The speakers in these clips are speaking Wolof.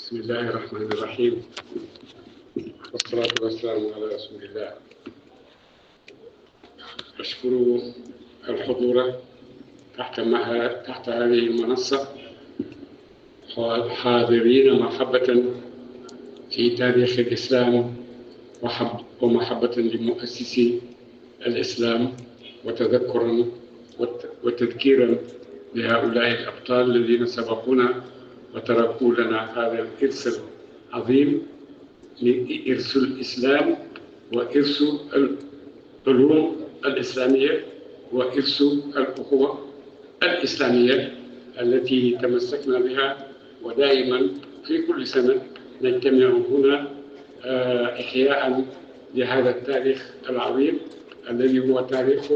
بسم الله الرحمن الرحيم، والصلاة والسلام على رسول الله. أشكر الحضور تحت هذه المنصة حاضرين محبة في تاريخ الإسلام ومحبة لمؤسسي الإسلام، وتذكرا وتذكيرا لهؤلاء الأبطال الذين سبقونا وتركوا لنا هذا الإرث العظيم، إرث الإسلام وإرث العلوم الإسلامية وإرث الأخوة الإسلامية التي تمسكنا بها، ودائما في كل سنة نجتمع هنا إحياء لهذا التاريخ العظيم الذي هو تاريخ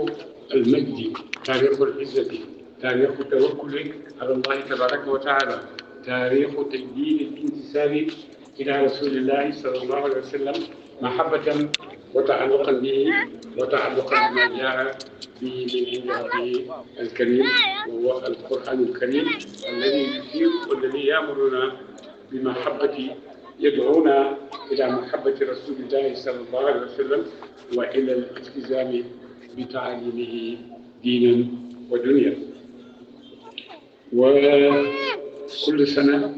المجد، تاريخ العزة، تاريخ التوكل على الله تبارك وتعالى، تاريخ تجديد الانتساب إلى رسول الله صلى الله عليه وسلم محبة وتعلقا به وتعلقا بما جاء به من عند ربه الكريم، وهو القرآن الكريم الذي يثير والذي يأمرنا بمحبة، يدعونا إلى محبة رسول الله صلى الله عليه وسلم وإلى الالتزام بتعاليمه دينا ودنيا. وكل سنة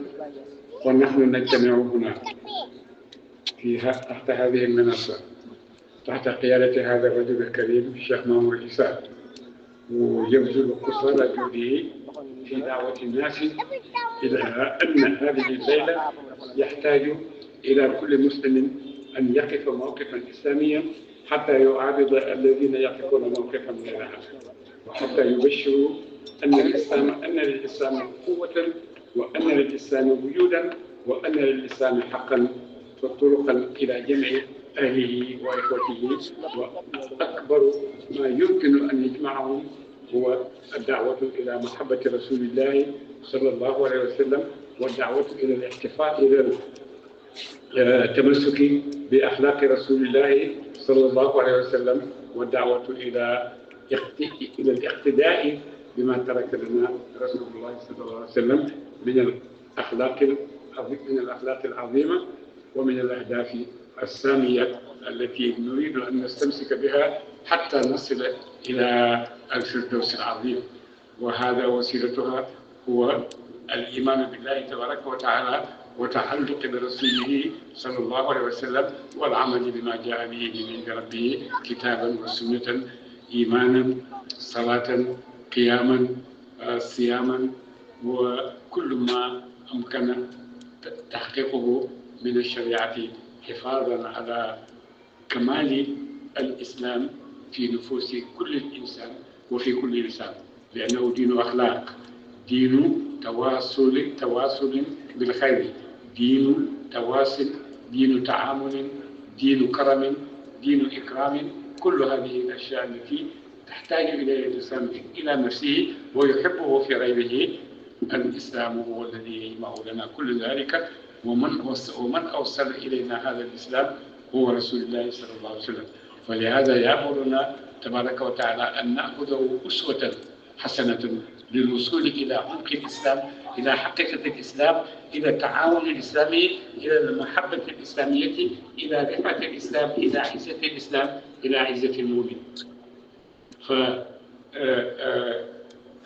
ونحن نجتمع هنا تحت هذه المنصة تحت قيادة هذا الرجل الكريم الشيخ مامور عيسى، ويبذل قصارى جهده في دعوة الناس إلى أن هذه الليلة يحتاج إلى كل مسلم أن يقف موقفا إسلاميا حتى يعارض الذين يقفون موقفا من الآخر، وحتى يبشروا أن للإسلام قوة، وأن للإسلام وجودا، وأن للإسلام حقا وطرقا إلى جمع أهله وإخوته، وأكبر ما يمكن أن يجمعهم هو الدعوة إلى محبة رسول الله صلى الله عليه وسلم، والدعوة إلى الاحتفاء إلى التمسك بأخلاق رسول الله صلى الله عليه وسلم، والدعوة إلى الاقتداء بما ترك لنا رسول الله صلى الله عليه وسلم من الأخلاق العظيمة ومن الأهداف السامية التي نريد أن نستمسك بها حتى نصل إلى الفردوس العظيم. وهذا وسيلتها هو الإيمان بالله تبارك وتعالى وتعلق برسوله صلى الله عليه وسلم، والعمل بما جاء به من عند ربه كتابا وسنة، إيمانا، صلاة، قياما، صياما، وكل ما أمكن تحقيقه من الشريعة حفاظا على كمال الإسلام في نفوس كل إنسان وفي كل إنسان، لأنه دين أخلاق، دين تواصل بالخير، دين تواصل، دين تعامل، دين كرم، دين إكرام، كل هذه الأشياء التي تحتاج إلى الإنسان إلى نفسه ويحبه في غيره. الإسلام هو الذي يجمع لنا كل ذلك، ومن أوصل إلينا هذا الإسلام هو رسول الله صلى الله عليه وسلم. فلهذا يأمرنا تبارك وتعالى أن نأخذه أسوة حسنة للوصول إلى عمق الإسلام، إلى حقيقة الإسلام، إلى التعاون الإسلامي، إلى المحبة الإسلامية، إلى رفعة الإسلام، إلى عزة الإسلام، إلى عزة المؤمن.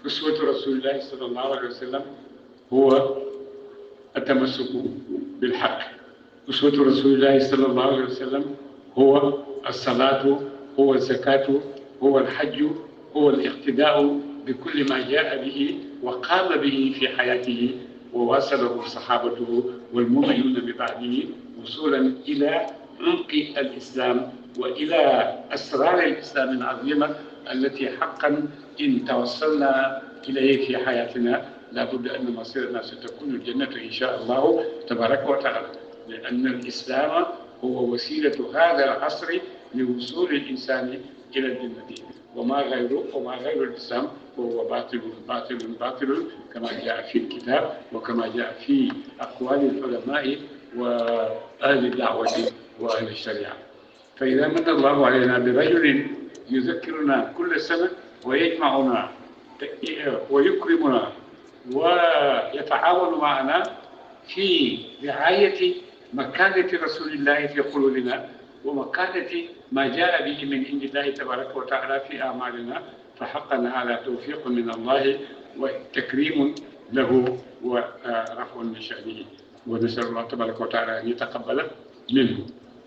أسوة رسول الله صلى الله عليه وسلم هو التمسك بالحق، أسوة رسول الله صلى الله عليه وسلم هو الصلاة، هو الزكاة، هو الحج، هو الاقتداء بكل ما جاء به وقام به في حياته وواصله صحابته والمؤمنون ببعده وصولا إلى عمق الإسلام وإلى أسرار الإسلام العظيمة التي حقا إن توصلنا إليه في حياتنا لابد أن مصيرنا ستكون الجنة إن شاء الله تبارك وتعالى، لأن الإسلام هو وسيلة هذا العصر لوصول الإنسان إلى الجنة، وما غير الإسلام هو باطل باطل باطل كما جاء في الكتاب وكما جاء في أقوال العلماء وأهل الدعوة وأهل الشريعة. فإذا من الله علينا برجل يذكرنا كل سنة ويجمعنا ويكرمنا ويتعاون معنا في رعاية مكانة رسول الله في قلوبنا ومكانة ما جاء به من عند الله تبارك وتعالى في أعمالنا، فحقا هذا توفيق من الله وتكريم له ورفع من شأنه. ونسأل الله تبارك وتعالى أن يتقبل منه،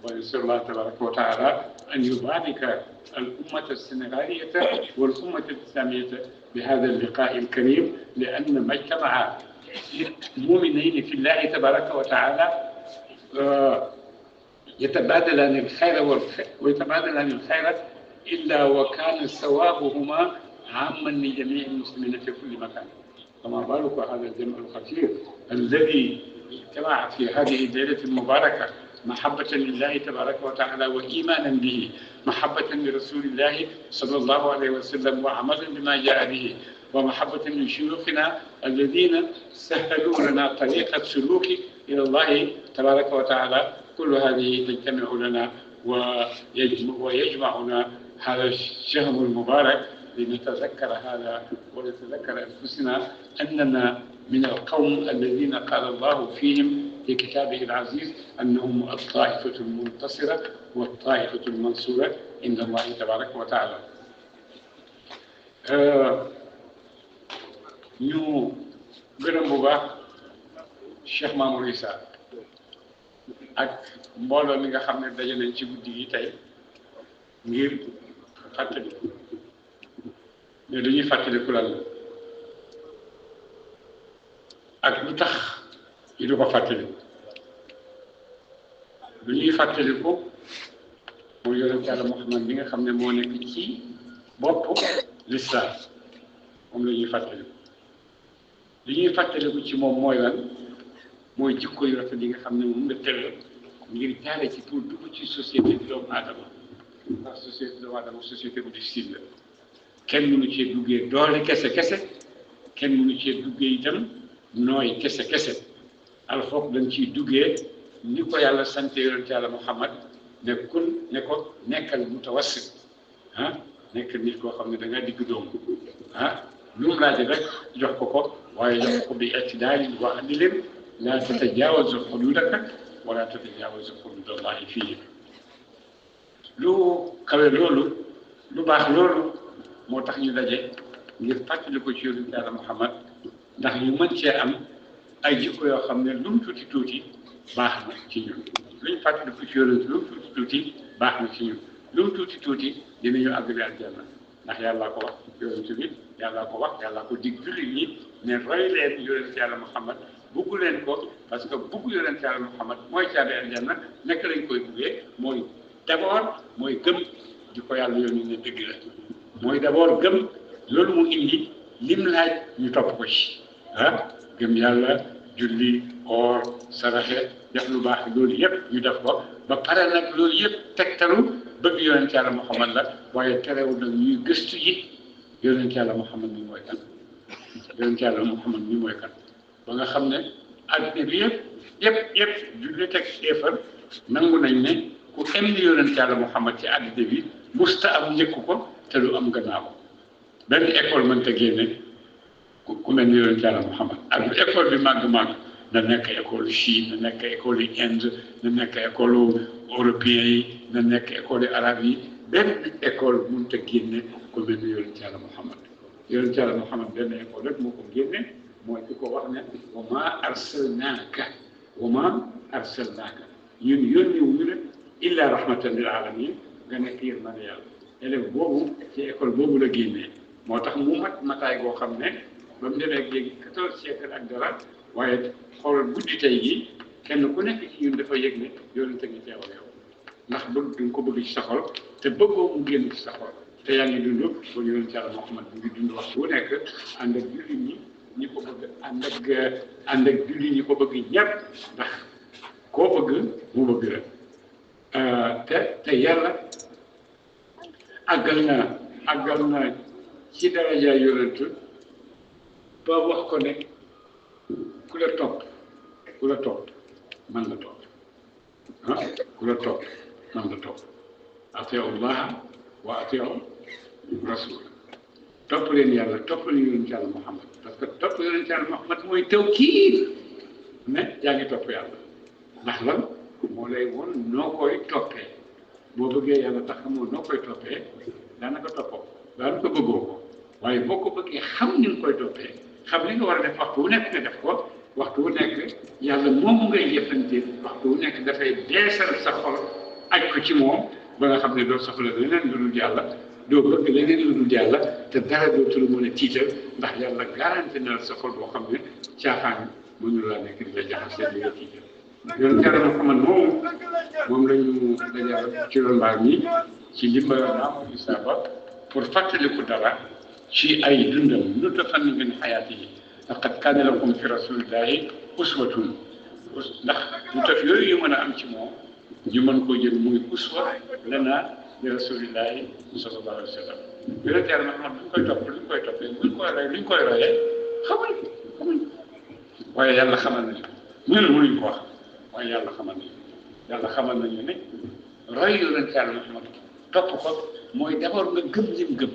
ونسأل الله تبارك وتعالى أن يبارك الأمة السنغالية والأمة الإسلامية بهذا اللقاء الكريم، لأن ما اجتمع مؤمنين في الله تبارك وتعالى يتبادلان الخير ويتبادلان الخير إلا وكان ثوابهما عاما لجميع المسلمين في كل مكان. فما بالك هذا الجمع الخطير الذي اجتمع في هذه الليلة المباركة محبة لله تبارك وتعالى وإيمانا به، محبة لرسول الله صلى الله عليه وسلم وعملا بما جاء به، ومحبة لشيوخنا الذين سهلوا لنا طريق السلوك إلى الله تبارك وتعالى. كل هذه تجتمع لنا ويجمعنا هذا الشهر المبارك لنتذكر هذا ونتذكر أنفسنا أننا من القوم الذين قال الله فيهم في كتابه العزيز أنهم الطائفة المنتصرة والطائفة المنصورة عند الله تبارك وتعالى. ñu gërëm bu baax Cheikh Mamour Issa ak mbooloo mi nga xam ne daje nañ ci guddi gi tey ngir fàttali ne dañuy fàttaliku lan la ak lu tax ñu di ko fàttaliku. lu ñuy fàttaliku mooy yonent Yàlla Muhammad bi nga xam ne moo nekk ci bopp l'islam, moom la ñuy fàttaliku. li ñuy fàttaliku ci moom mooy lan? mooy jikko yu rafet yi nga xam ne moom nga tëral ngir jaare ci pour dugg ci société bi doomu aadama. ndax société doomu aadama société bu difficile la, kenn mënu cee duggee doole kese kenn mënu cee duggee itam nooy kese alxoog dañ ciy duggee ni ko yàlla sante yonent Yàlla Muhammad ne ko nekkal mutawassit nekk nit koo xam ne da nga digg doomu lu mu laaj rek jox ko waaye jox ko bi ictidaal wa adlin laa tatajaawazu xuduudaka wala tatajaawazu xuduudallahi fii. lu kawe loolu lu baax loolu moo tax ñu daje ngir fàttali ko ci yonent Yàlla Muhammad ndax ñu mën cee am ay jikko yoo xam ne lu mu tuuti baax na ci ñun. lu ñu fàttali ko ci yonent lu mu tuuti baax na ci ñun, lu mu tuuti dinañu àggale aljanna ndax yàllaa ko wax yonent bi yàllaa ko wax yàllaa ko dig jullit ñi ne roy leen yonent Yàlla Muhammad, bugg leen ko parce que bugg yonent Yàlla Muhammad mooy caabi aljanna. nekk lañ koy buggee mooy d'abord mooy gëm di ko yàlla yónni ne dëgg la, mooy d'abord gëm loolu mu indi lim laaj ñu topp ko ci gëm yàlla, julli, oor, saraxe, def lu baax loolu yëpp ñu def ko ba pare nag loolu yëpp tegtalu bëgg yonent Yàlla Muhammad la. waaye terewul nag ñuy gëstu yi yonent Yàlla Muhammad mi mooy kan, yonent Yàlla Muhammad mi mooy kan, ba nga xam ne àddina bi yëpp jullit ak kéefar nangu nañ ne ku em ni yonent Yàlla Muhammad ci àddina bi musta am njëkku ko te du am gannaaw. benn école mënta génne ku mel ni yonent Yàlla Muhammad ak lu école bi màgg na nekk école Chine, na nekk école yi Inde, na nekk école européen yi, na nekk école yi arabe yi, benn école mënta génne ku mel ni yonent Yàlla Muhammad. yonent Yàlla Muhammad benn école rek moo ko génne, mooy ki ko wax ne wa maa arsalnaaka ñun yónni wuñu la illa rahmatan lil alamin nga nekk yërmande yàlla. élève boobu ci école boobu la génnee, moo tax mu mataay goo xam ne ba mu demee léegi 14 siècle ak dara. waaye xoolal guddi tey gi kenn ku nekk ci ñun dafa yëg ne yonent ngi teew ak yow ndax bëgg du nga ko bëgg ci sa xol te bëggoo mu génn ci sa xol te yaa ngi dund ba yonent Yàlla Muhammad mu ngi dund waxtu bu nekk ànd ak jullit ñi ko bëgg ànd ak jullit ñi ko bëgg ñëpp ndax koo bëgg mu bëgg la te yàlla àggal na ci daraja yonent ba wax ko ne ku la topp man la topp ku la topp man la topp atiu llaha wa atiu rasul. topp leen yàlla topp leen yonent Yàlla Muhammad parce que topp yonent Yàlla Muhammad mooy tawkiid mais yaa ngi topp yàlla ndax lan moo lay woon noo koy toppee boo bëggee yàlla tax xamoo noo koy toppee daanaka toppoo daanaka bëggoo ko waaye boo ko bëggee xam ni nga koy toppee xam li nga war a def waxtu wu nekk nga def ko waxtu wu nekk yàlla moomu ngay jëfandikoo waxtu wu nekk dafay beesal sa xol aj ko ci moom ba nga xam ne doo soxla leneen lu dul yàlla doo bëgg leneen lu dul yàlla te dara dootul mën a tiital ndax yàlla garanti na sa xol boo xam ne caaxaan mënu laa nekk di la jaxase di la tiital. yoon yàlla na xamal moom la ñu dajal ci ron mbaar mi ci limba Maam Isaa Ba pour fàttaliku dara ci ay dundam nutfatan min hayaatihi laqad kaana lakum fi rasulillahi uswatun ndax lu tax yooyu yu mën a am ci moom ñu mën koo jël muy uswa lana bi rasulillahi sallallahu alayhi wa sallam yonent yàlla Muhammad luñ koy topp luñ koy toppee luñ koy royee xamuñ waaye yàlla xamal nañu ñun mënuñ ko wax waaye yàlla xamal nañu ne roy yonent yàlla Muhammad topp ko mooy d'abord nga gëm lim gëm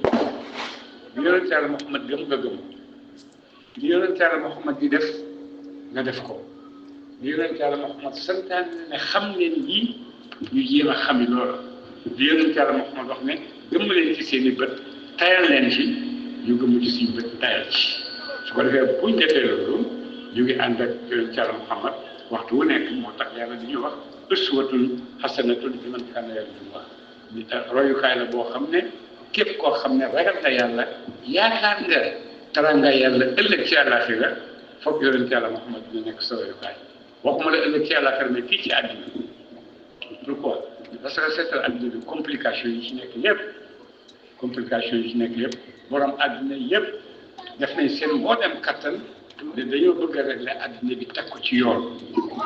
li yonent yàlla Muhammad gëm nga gëm li yonent yàlla Muhammad di def nga def ko li yonent yàlla Muhammad santaan ne xam leen lii ñu jéem a xami loola li yonent yàlla Muhammad wax ne gëmm leen ci seen i bët tayal leen ci ñu gëmm ci suñu bët tayal ci su ko defee buñ defee loolu ñu ngi ànd ak yonent yàlla Muhammad waxtu wu nekk moo tax yàlla di ñu wax uswatun hasanatun liman kaana yarjullaah royukaay la boo xam ne képp koo xam ne ragal nga yàlla yaakaar nga teraanga yàlla ëllëg ci àllaaxira foog yonent yàlla Muhammad dina nekk sa royukaay waxuma la ëllëg ci àllaaxira mais fii ci àddina pourquoi parce que seetal àddina bi complication yi ci nekk yëpp borom àddina yëpp def nañ seen mboolem kattan ne dañoo bëgg a régler àddina bi teg ko ci yoon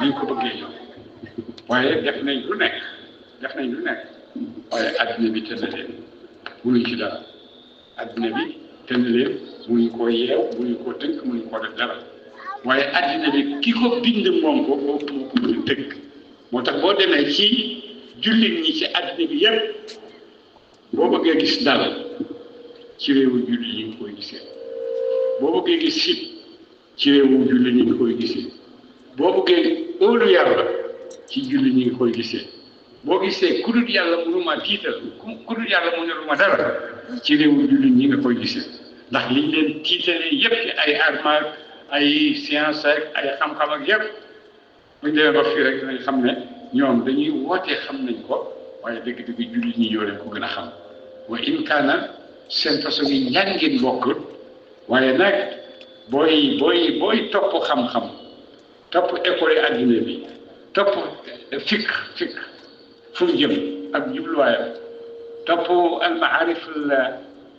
ñu ko bëggee yoon waaye def nañ lu nekk waaye àddina bi tënn leen mënuñ ci dara àddina bi tënn leen mënuñ koo yeew mënuñ koo tënk mënuñ koo def dara waaye àddina bi ki ko bind moom ko moo ko mën a tënk moo tax boo demee ci jullit ñi ci àddina bi yëpp boo bëggee gis dara ci réewu jullit ñi nga koy gisee boo bëggee gis sit ci réewu jullit ñi nga koy gisee boo bëggee óolu yàlla ci jullit ñi nga koy gisee boo gisee ku dul yàlla mënuma tiital ku dul yàlla mënuluma dara ci réewu jullit ñi nga koy gisee ndax liñ leen tiitalee yëpp ci ay armes ay science ak ay xam-xam ak yëpp buñ demee ba fii rek dinañ xam ne ñoom dañuy wootee xam nañ ko waaye dëgg-dëgg jullit ñi ñoo leen ko gën a xam wa in kaana seen façon yi njàngin bokk waaye nag booy topp xam-xam topp école yi àddina bi topp fikr fu mu jëm ak jubluwaayam topp al maarif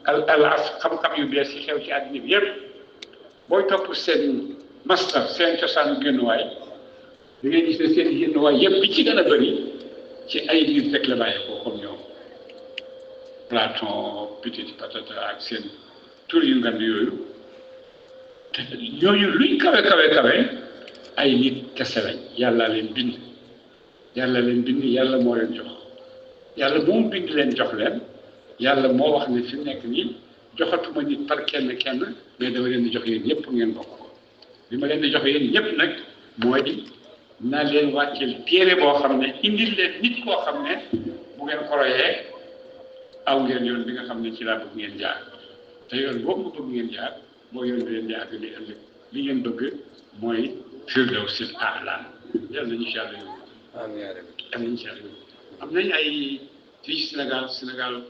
al as xam-xam yu bees yi xew ci àddina bi yëpp booy topp seen master seen cosaanu génnuwaay da ngay gis ne seen génnuwaay yëpp bi ci gën a bëri ci ay nit rek la bàyyeekoo comme ñoom Platon Petit Patata ak seen tur yu ngand yooyu te ñooñu luñ kawe ay nit kese lañ yàlla leen bind yàlla moo leen jox yàlla moom bind leen jox leen yàlla moo wax ne fi mu nekk nii joxatuma nit par kenn mais dama leen di jox yéen ñëpp ngeen bokk ko li ma leen di jox yéen ñëpp nag mooy di naa leen wàcceel téere boo xam ne indil leen nit koo xam ne bu ngeen ko royee aw ngeen yoon bi nga xam ne ci laa bëgg ngeen jaar te yoon boobu bëgg ngeen jaar mooy yoon bi leen di àgg li ëllëg li ngeen bëgg mooy firdawsil a'la yàlla nañu ci yàlla yóbbu. amiin ci yàlla yóbbu am nañ ay fii ci Sénégal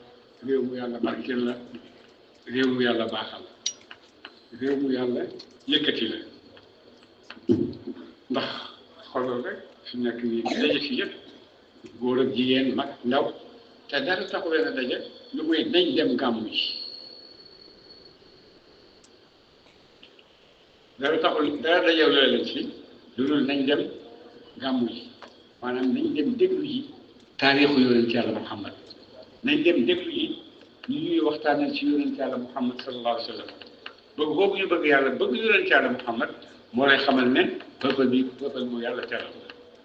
réew mu yàlla barkeel la réew mu yàlla baaxal réew mu yàlla yëkkati la ndax xoolal rek fi mu nekk nii daje fi yëpp góor ak jigéen mag ndaw te dara taxu leen a daje lu muy nañ dem gàmmu ji dara dajew leen ci lu dul nañ dem gàmmu ji maanaam nañ dem déglu ji taarixu yonent yàlla Muhammad nañ dem déglu ji ñu ñuy waxtaanal ci yonent yàlla Muhammad sallallahu alayhi wa sallam bëgg boobu ñu bëgg yàlla bëgg yonent yàlla Muhammad moo lay xamal ne peuple mu yàlla teral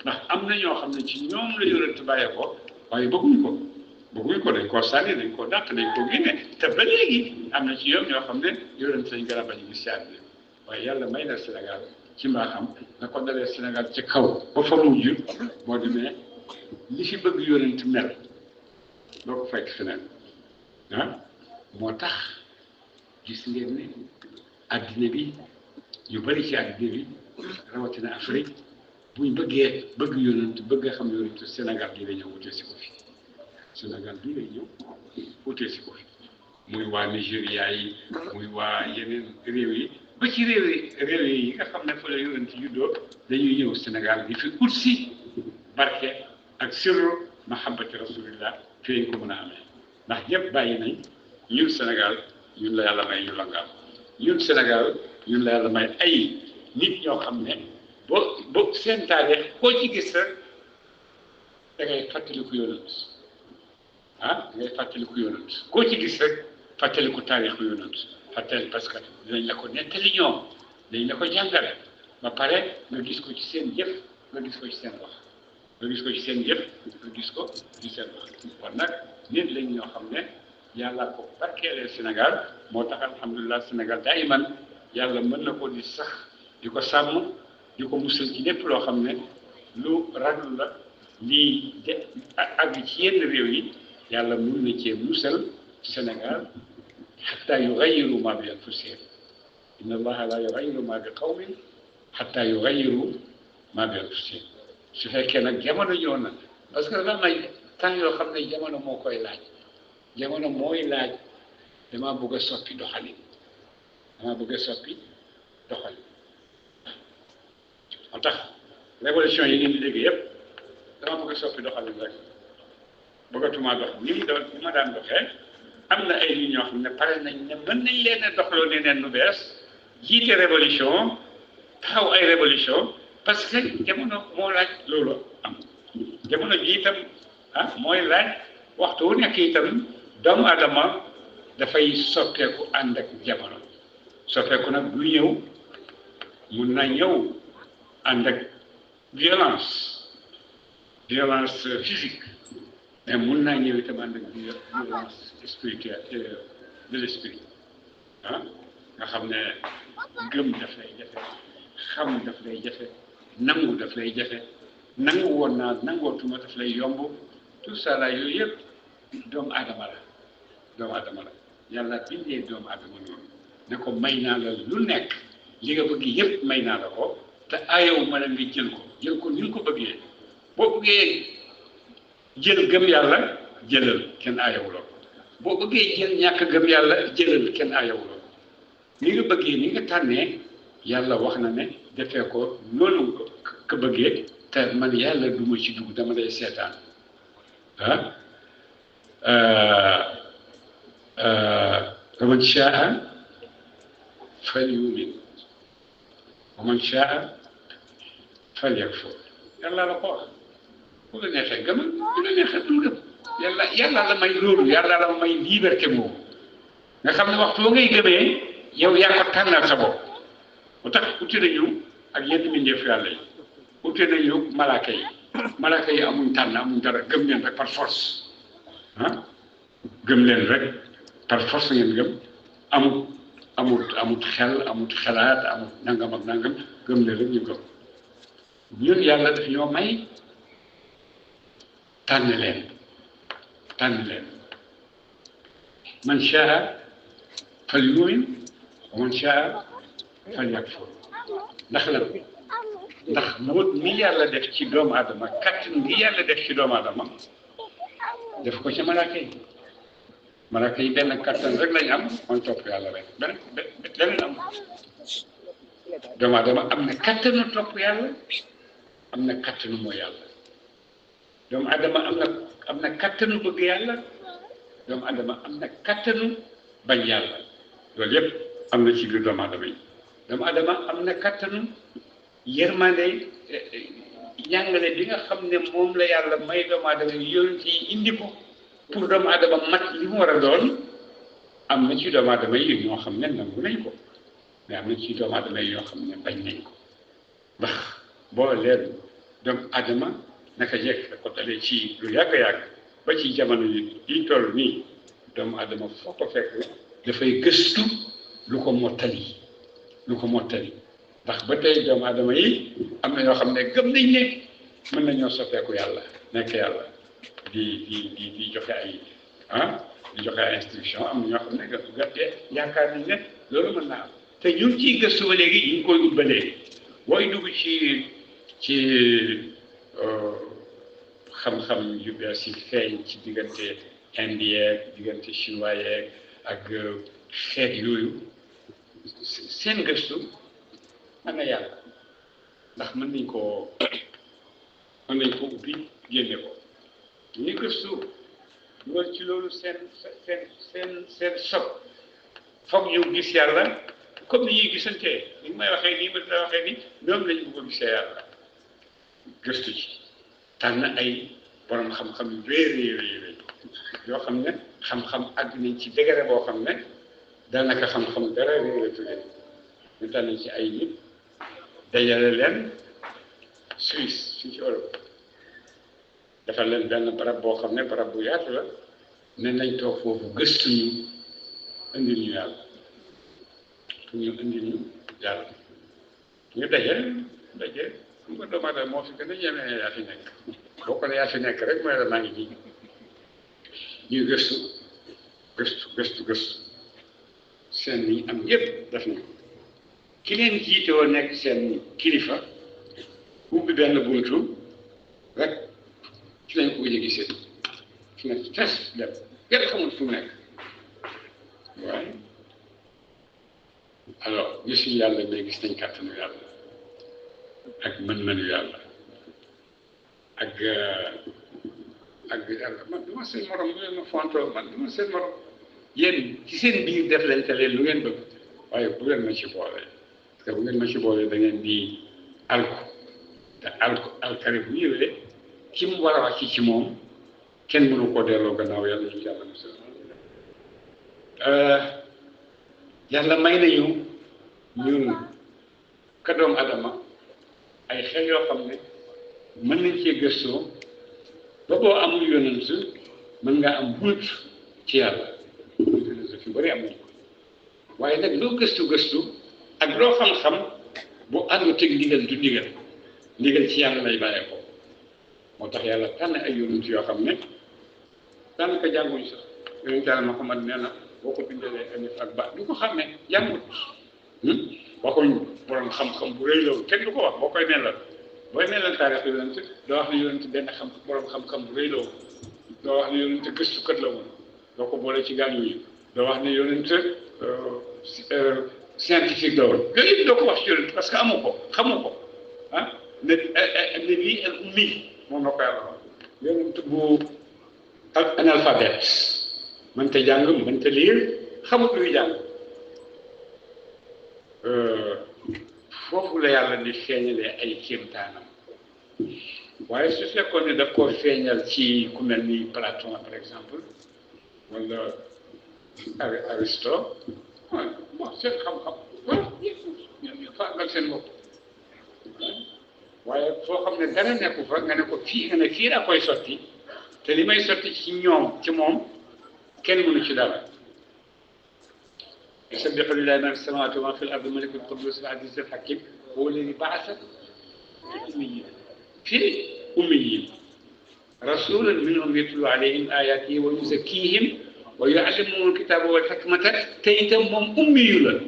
ndax am na ñoo xam ne ci ñoom la yonent bàyyee ko waaye bëgguñ ko dañ koo sànni dañ koo dàq dañ koo génne te ba léegi am na ci yoom ñoo xam ne yonent lañ gën a bañ gis ci àddina waaye yàlla may na Sénégal ci mbaaxam nga ko dalee Sénégal ci kaw ba fa mujj moo demee li fi bëgg yonent mel doo ko fekk feneen moo tax gis ngeen ni addina bi yu bari ci addina bi rawatina Afrique buñ bëgg yonent bëgg xam yonent Sénégal bii lay ñëw wutee si ko fi Sénégal bii lay ñëw wutee si ko fi muy waa Nigéria yi muy waa yeneen réew yi ba ci réew yi nga xam ne fa la yonent juddoo dañuy ñëw Sénégal di fi ut si barke ak sirru mahabbati rasulillah fi lañ ko mën a amee ndax ñëpp bàyyi nañ ñun Sénégal ñun la yàlla may ñu langaam ñun Sénégal ñun la yàlla may ay nit ñoo xam ne boo seen taarix koo ci gis rek da ngay fàttaliku yonent da ngay fàttaliku yonent koo ci gis rek fàttaliku taarixu yonent fàttali parce que dinañ la ko nettali ñoom dañ la ko jàngal ba pare nga gis ko ci seen jëf nga gis ko ci seen wax nga gis ko ci seen jëf nga gis ko ci seen wax kon nag nit lañ ñoo xam ne yàlla ko barkeelee Sénégal moo tax alhamdulilah Sénégal daayiman yàlla mën na ko di sax di ko sàmm di ko musal ci lépp loo xam ne lu raglu la lii de àgg ci yenn réew yi yàlla mën na cee musal Sénégal xataa yugayiru ma bi anfusihim inna allaha la yugayiru ma bi qawmin xataa yugayiru ma bi anfusihim su fekkee nag jamono ñëw na parce que dafa may temps yoo xam ne jamono moo koy laaj jamono mooy laaj damaa bëgg a soppi doxalin moo tax révolution yi ngeen di dégg yëpp dama bëgg a soppi doxalin rek bëggatuma dox ni ma daan doxee am na ay nit ñoo xam ne pare nañ ne mën nañ leen a doxloo neneen lu bees jiite révolution taxaw ay révolution parce que jamono moo laaj loolu am jamono ji itam mooy laaj waxtu wu nekk itam doomu adama dafay soppeeku ànd ak jamono soppeeku nag du ñëw mun na ñëw ànd ak violence physique mais mun naa ñëw itam ànd ak violence spirituelle de l'esprit nga xam ne gëm daf lay jafe xam daf lay jafe nangu daf lay jafe nangu woon naa nangootuma daf lay yomb tout ça là yooyu yëpp doomu aadama la yàlla bindee doomu aadama noonu ne ko may naa la lu nekk li nga bëgg yëpp may naa la ko te aayow ma la nga jël ko ni nga ko bëggee boo bëggee jël gëm yàlla jëlal kenn aayawuloo boo bëggee jël ñàkk gëm yàlla jëlal kenn aayawuloo ni nga bëggee ni nga tànnee yàlla wax na ne defee ko noonu ko bëggee te man yàlla duma ci dugg dama lay seetaan faman shaa falyu'min wa man shaa falyakfur yàlla la ko wax bu la neexee gëmal bu la neexee bul gëm yàlla la may loolu yàlla la may liberté boobu nga xam ne waxtu ngay gëmee yow yaa ko tànnal sa bopp mu tax uti nañu ak yenn mbindeef yàlla yi uti nañu malaaka yi amuñ tànn amuñ dara gëm leen rek par force gëm leen rek par force ngeen gëm amut xel amut xelaat amut nangam ak nangam gëm leen rek ñu gëm ñun yàlla daf ñoo may tànn leen man shaa falyu'min wa man shaa falyakfur ndax lan ndax mbóot mi yàlla def ci doomu aadama kattan gi yàlla def ci doomu aadama def ko ci malaaka yi benn kattan rek lañ am mooy topp yàlla rek beneen am doomu aadama am na kattanu topp yàlla am na kattanu mooy yàlla doomu aadama am na kattanu bëgg yàlla doomu aadama am na kattanu bañ yàlla loolu yëpp am na ci biir doomu aadama yi doomu aadama am na kattanu yërmande jàngale bi nga xam ne moom la yàlla may doomu aadama yi yonent yi indi ko pour doomu aadama mat li mu war a doon am na ci doomu aadama yi ñoo xam ne nangu nañ ko mais am na ci doomu aadama yi ñoo xam ne bañ nañ ko ndax boo leen doomu aadama naka jekk da ko dalee ci lu yàgg-yàgg ba ci jamono yi toll nii doomu aadama foo ko fekk dafay gëstu lu ko mottali ndax ba tey doomu aadama yi am na ñoo xam ne gëm nañ ne mën nañoo soppeeku yàlla nekk yàlla di joxe ay di joxe ay instruction am na ñoo xam ne yaakaar nañ ne loolu mën naa am te ñu ngi ciy gëstu ba léegi ñu ngi koy ut ba léegi booy dugg ci xam-xam yu bees yi feeñ ci diggante Inde yeeg diggante chinois yeeg ak xeet yooyu seen gëstu mën na yàlla ndax mën nañ ko ubbi génne ko ñuy gëstu loolu ci loolu seen sob foog ñu gis yàlla comme ni ñuy gisantee ni may waxee nii ma la waxee ni ñoom lañu bëgg a gisee yàlla gëstu ci tànn ay borom xam-xam yu rëy yoo xam ne xam-xam àgg nañ ci degré boo xam ne daanaka xam-xam dara réy la tuddee ñu tànn ci ay nit dajale leen Suisse fii ci Europe dafa leen benn barab boo xam ne barab bu yaatu la ne nañ toog foofu gëstu ñu indil ñu yàlla pour ñu indil ñu yàlla ñu daje xam nga doomu aadama moo fi gën a ñemee yaa fi nekk boo ko ne yaa fi nekk rek mooy la maa ngi ji ñuy gëstu seen ni am yëpp def nañ ki leen jiite woon nekk seen kilifa ubbi benn buntu rek ci lañ ko gëj a gisee fi ne fes dem kenn xamul fu mu nekk waaye alors gisuñu yàlla mais gis nañ kàttanu yàlla ak mën-mënu yàlla ak yàlla man duma seen morom lu leen ma fontoo man duma seen morom yéen ci seen biir def leen te leen lu ngeen bëgg waaye bu leen ma ci boole parce que bu ngeen ma ci boole da ngeen di alku te alkari bu ñëwee ki mu war a wàcc ci moom kenn mënu koo delloo gannaaw yàlla ñu yàlla musal yàlla may nañu ñun ka doom adama ay xel yoo xam ne mën nañ cee gëstoo ba boo amul yonent mën ngaa am bunt ci yàlla philosophie bari am nañ ko waaye nag loo gëstu ak loo xam-xam bu àndut ak ndigal du ndigal ci yàlla lay bàyyee ko moo tax yàlla tànn ay yonent yoo xam ne tànn ko jànguñ sax yonent yàlla Muhammad nee na boo ko bindalee alif ak ba du ko xam ne jàngut waxuñ borom xam-xam bu rëy loolu kenn du ko wax boo koy nelal booy nelal taarix yonent doo wax ne yonent benn borom xam-xam bu rëy loolu doo wax ne yonent gëstukat la woon doo ko boole ci gaañ yi doo wax ne yonent scientifique la woon yooyu yëpp doo ko wax ci yonent parce que xamu ko ne lii al ummi moom la ko yàlla wax yonent bu analphabète mënta jàng mënta liir xamut luy jàng foofu la yàlla di feeñalee ay kéemtaanam waaye su fekkoon ne daf koo feeñal ci ku mel ni Platon par exemple wala Aristote bon seen xam-xam ñu fàggal seen bopp waaye foo xam ne dara nekku fa nga ne ko fii laa koy sotti te li may sotti ci moom kenn mënu ci dara يسبح لله ما في السماوات وما في الارض الملك القدوس العزيز الحكيم هو الذي بعث في اميين رسولا منهم يتلو عليهم اياته ويزكيهم ويعلمهم الكتاب والحكمه تيتم امي لا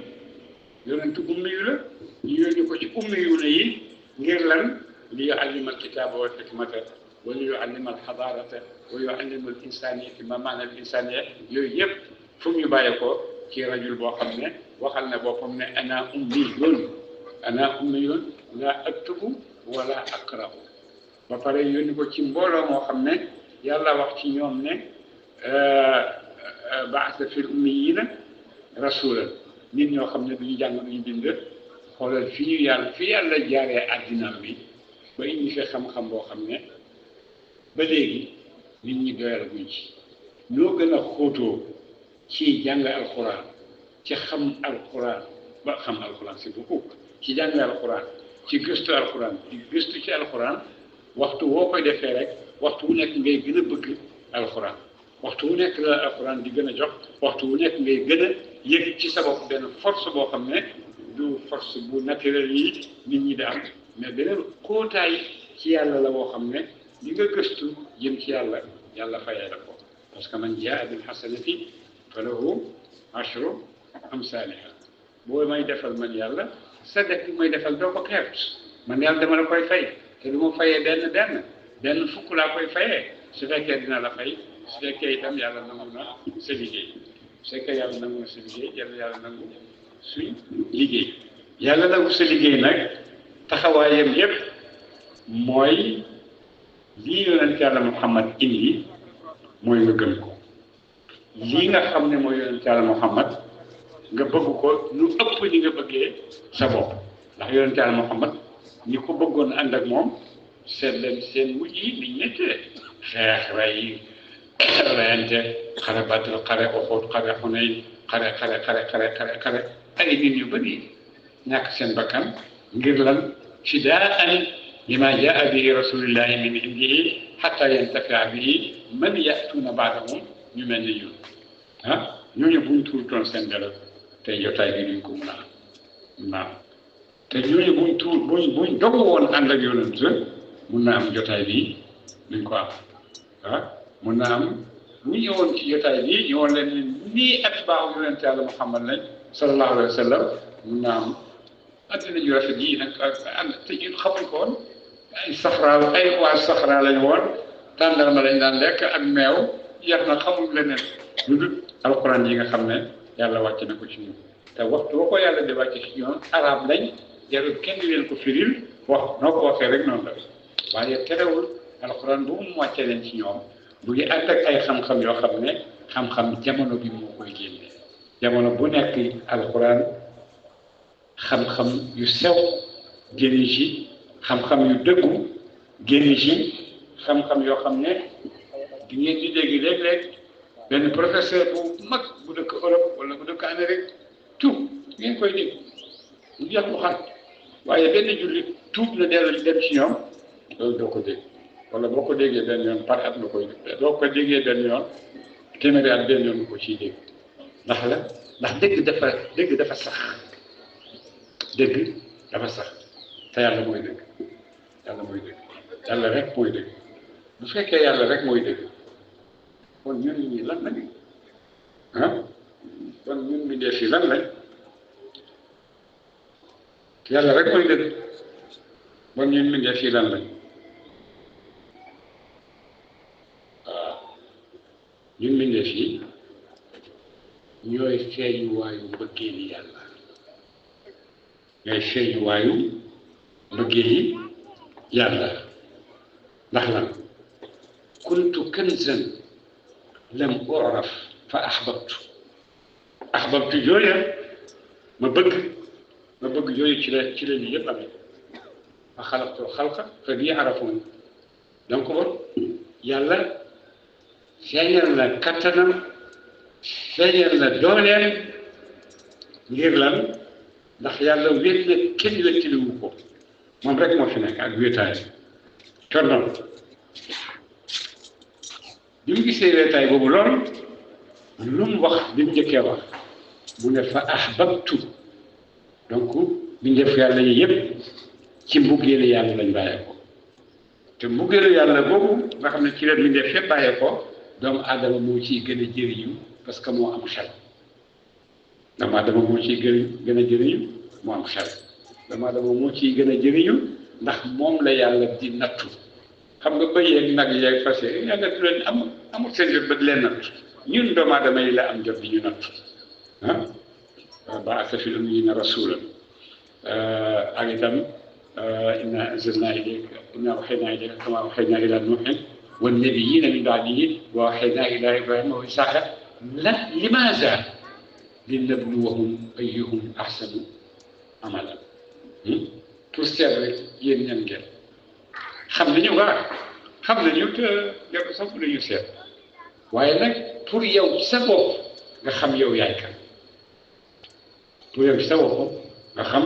يونت امي لا يوني كو سي امي yi ngir lan ليعلم الكتاب والحكمه وليعلم الحضاره ويعلم الانسانيه ما معنى الانسانيه يوي ييب فم ñu bayiko ci rajul boo xam ne waxal na boppam ne ana ummiyun la aktubu wala aqra'u ba pare yónni ko ci mbooloo moo xam ne yàlla wax ci ñoom ne ba'atha fil ummiyina rasulan nit ñoo xam ne duñu jàng duñu bind xoolal fi yàlla jaaree addinaam bi ba indi fi xam-xam boo xam ne ba léegi nit ñi doyal guñ ci ñoo gën a xóotoo ci jàng alquran ci xam alquran ba xam alquran c'est beaucoup ci jàng alquran ci gëstu alquran di gëstu ci alquran waxtu woo koy defee rek waxtu wu nekk ngay gën a bëgg alquran waxtu wu nekk la alquran di gën a jox waxtu wu nekk ngay gën a yëg ci sa bopp benn force boo xam ne du force bu naturel yi nit ñi da am mais beneen xóotaay ci yàlla la boo xam ne li nga gëstu jëm ci yàlla yàlla fayee la ko parce que man jaa bil hasanati falahu ashru amsaliha boo may defal man yàlla sa def bi may defal doo ko xeeb man yàlla dama la koy fay te du ma fayee benn fukk laa koy fayee su fekkee dina la fay su fekkee itam yàlla nangu na sa liggéey su fekkee yàlla nangu na sa liggéey yàlla nangu suñ liggéey yàlla nangu sa liggéey nag taxawaayam yépp mooy lii yonent yàlla Muhammad indi mooy nga gëm ko lii nga xam ne mooy yonent yàlla Muhammad nga bëgg ko lu ëpp ni nga bëggee sa bopp ndax yonent yàlla Muhammad ñi ko bëggoon ànd ak moom seet leen seen mujj yi niñ nettee xeex rey reyante xare Badr xare Uhud xare Hunayn xare ay nit yu bëri ñàkk seen bakkan ngir lan fidaan lima jaa bihi rasulillahi min indihi xatta yantafia bihi man yatuuna baadahum ñu mel ni ñun ñooñu buñ tuutoon seen deret tey jotaay bi duñ ko mun a naam te ñooñu buñ dogu woon ànd ak yonent mun na am jotaay bi duñ ko am mun na am bu ñëwoon ci jotaay bi ñëwoon leen nii atbaaw yonent yàlla Muhammad lañ sallallahu alayhi wa sallam mun na am addina ju rafet yi nag te ñun xamuñ ko woon ay waa saxra lañ woon tàndarma lañ daan lekk ak meew jeex na xamuñ leneen lu dul alquran yi nga xam ne yàlla wàcc na ko ci ñun te waxtu boo ko yàlla di wàcce ci ñoom arab lañ jarul kenn leen ko firil wax noo ko waxee rek noonu la waaye terewul alquran bu mu wàcce leen ci ñoom bu ngi ànd ak ay xam-xam yoo xam ne xam-xam jamono bi moo koy génne jamono bu nekk alquran xam-xam yu sew génne ci xam-xam yu dëggu génne ci xam-xam yoo xam ne di ngeen di dégg léeg-léeg benn professeur bu mag bu dëkk Europe wala bu dëkk Amérique tuub ngeen koy dégg mu jeex mu xam waaye benn jullit tuub na dellu dem ci ñoom loolu doo ko dégg wala boo ko déggee benn yoon par at nga koy doo ko déggee benn yoon téeméeri at benn yoon nga ko ciy dégg ndax la ndax dégg dafa sax dégg dafa sax te yàlla mooy dégg yàlla rek mooy dégg bu fekkee yàlla rek mooy dégg kon ñun ñi lan lañ kon ñun mi dee fii lan lañ yàlla rek mooy dégg kon ñun mi dee fii lan lañ ñun mi dee fii ñooy feeñuwaayu mbëggeeli yàlla ñooy feeñuwaayu mbëggeeli yàlla ndax lan kuntu kanzan lam uraf fa ahbabtu jooya ma bëgg jooyu ci la lii yëpp amee fa xalaqtul xalqa fa bii arafoon donc bon yàlla feeñal na kattanam feeñal na dooleem ngir lan ndax yàlla wéet na kenn wettiliwu ko moom rek moo fi nekk ak wéetaay tonnam bi mu gisee wéetaay boobu lool lu mu wax bi mu njëkkee wax mu ne fa ahbabtu donc mbindeef yàlla yi yëpp ci mbuggeelu yàlla lañ bàyyee ko te mbuggeelu yàlla boobu nga xam ne ci la mbindeef yëpp bàyyee ko doomu aadama moo ciy gën a jëriñu parce que moo am xel doomu aadama moo ciy gën a jëriñu moo am xel doomu aadama moo ciy gën a jëriñu ndax moom la yàlla di nattu xam nga bëy yeeg nag yeeg fas yeeg yàlla du leen amul seen jot ba di leen nattu ñun doomu aadama yi la am jot di ñu nattu ba'atha fil ummiyyiina rasuulan ak itam inna anzalnaa ilayka inna awhaynaa ilayka kamaa awhaynaa ilaa nuuhin wan nabiyyiina min ba'dihi wa awhaynaa ilaa Ibraahiima wa Isxaaqa limaazaa linabluwahum ayyuhum ahsanu amalan pour seet rek yéen ñan ngeen xam nañu xam nañu te jarul sax bu ñu seet waaye nag pour yow sa bopp nga xam yow yaay kan pour yow sa bopp nga xam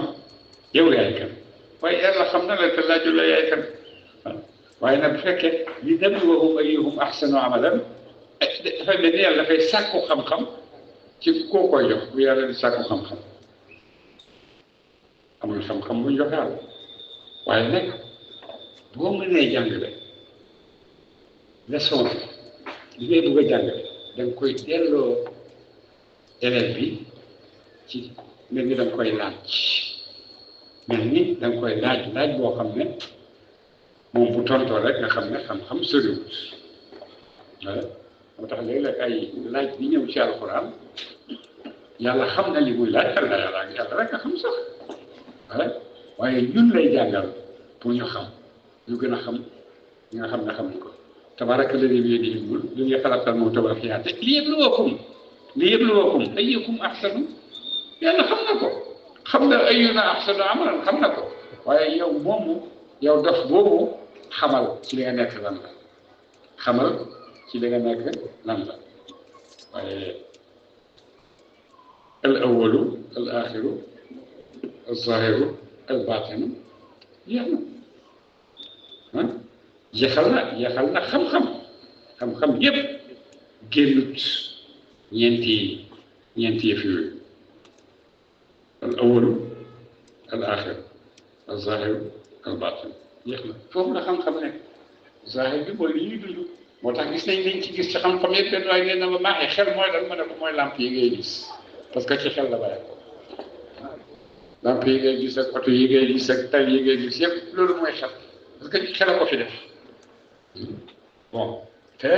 yow yaay kan waaye yàlla xam na la te laaju la yaay kan waaye nag bu fekkee li nabluwahum ayyuhum ahsanu amalan dafay mel ni yàlla dafay sàkku xam-xam ci koo koy jox bu yàlla di sàkku xam-xam amul xam-xam bu ñu joxaal waaye nag boo mënee jàngale leçon li ngay bëgg a jàngale da nga koy delloo élève bi ci mel ni da nga koy laaj mel ni da nga koy laaj boo xam ne moom bu tontoo rek nga xam ne xam-xam soriwut voilà moo tax léeg-léeg ay laaj bi ñëw ci alxuraan yàlla xam na li muy laaj xel na yàlla rek nga xam sax voilà waaye ñun lay jàngal pour ñu xam ñu gën a xam ñi nga xam ne xamuñ ko tabaraka alladi bi yadihi l-mulk xalaqal mawta wal hayaata liyabluwakum ayyukum ahsanu yàlla xam na ko xam na ayyuna ahsanu amalan xam na ko waaye yow moomu yow dof boobu xamal ci li nga nekk lan la xamal ci li nga nekk lan la waaye al awalu al axiru al zahiru al batinu jeex na jeexal na xam-xam yépp génnut ñeenti yëf yooyu al awalu al axiru al zahiru al batinu jeex na foofu la xam-xam nekk zahir bi mooy li ñuy dund moo tax gis nañ liñ ci gis ci xam-xam yëpp benn waaye nee na ma maaxee xel mooy lan ma ne ko mooy lamp yi ngay gis parce que ci xel la bàyyi ko lamp yi ngay gis ak oto yi ngay gis ak tay yi ngay gis yëpp loolu mooy xel parce que xel a ko fi def bon te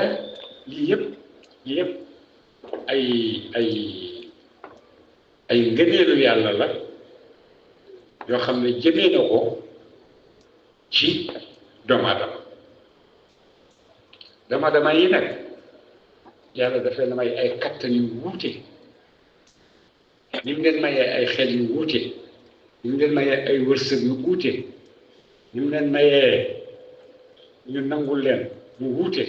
lii yëpp ay ngëneelu yàlla la yoo xam ne jëmee na ko ci doomu aadama yi nag yàlla dafay na may ay kattan yu wuute ni mu leen mayee ay xel yu wuute ni mu leen mayee ay wërsëg yu wuute ni mu leen mayee ñu nangul leen mu wuute